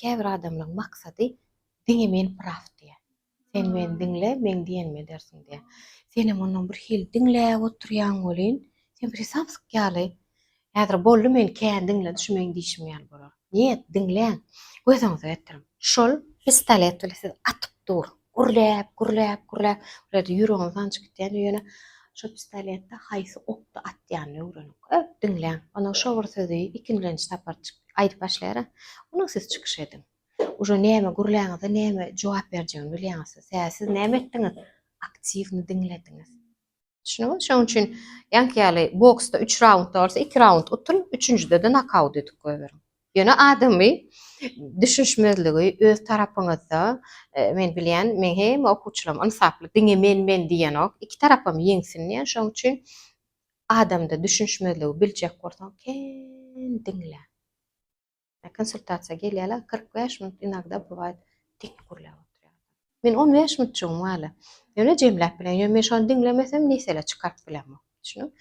Käbir adamlaryň maksady diňe men praw diýýär. Sen meni diňle, meň diýenimi edersiň diýýär. Senem ondan bir hili diňläp oturýaň welin, sen bir samsyk ýaly, häzir boldy meni kän diňledi, şu meň diýşim ýaly bolar. Niet, diňläň. Gözüňize getiriň. Şol pistolet bilen sizi atyp dur. Gürläp, gürläp, gürläp, bir ýerde ýüregiň sanjyp gidýän, ýöne şo pistoletde haýsy okda atýanyny öwreniň. Köp diňläň. Onuň şo bir sözi ikinjilenji sapar aýdyp başlaýar-a. Onuň siz çykyş ediň. Uje näme gürläňizde näme jogap berjegini bilýäňiz siz. Sebäbi siz näme etdiňiz? Aktiwny diňlediňiz. Düşündiňiz? Şonuň üçin ýaňky ýaly boksda üç raundda bolsa iki raund utul, üçünjide-de nokaut edip goýberiň. Ýöne adamy düşünişmezligi öz tarapyňyzda men bilýän, meň hemme okuwçylarym ynsaply, diňe men men diýenok, iki tarapam ýeňsin diýen, şonuň üçin adamda düşünişmezligi biljek bolsaň kän diňle. Konsultasiýa gelýärler, 45 minut inogda bywaýt diňe gürläp oturýar. Men 15 minutjygym galýar. Ýöne jemläp bilen, ýöne men şony diňlemesem mesele çykaryp bilemok. Düşündiňmi?